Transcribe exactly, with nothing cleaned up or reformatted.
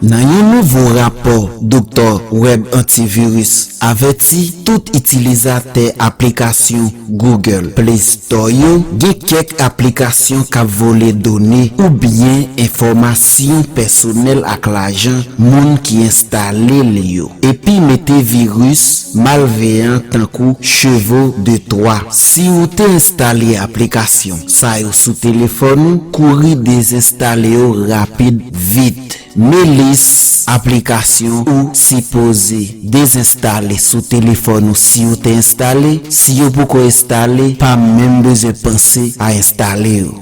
Nan yon nouvo rapò, Doktè Web Antivirus avèti tout itilizatè aplikasyon Google Play Store yo, gen kèk aplikasyon k ap vòlè done oubyen enfòmasyon pèsonèl ak lajan moun ki enstale l yo, epi mete viris malveyan tankou Chevaux de Troie. Si w te enstale aplikasyon sa yo sou telefòn ou, kouri dezenstale yo rapid vit. Men lis aplikasyon ou sipoze dezenstale sou telefòn ou si yo te enstale. Si yo poko enstale, pa menm bezwen panse a enstale yo.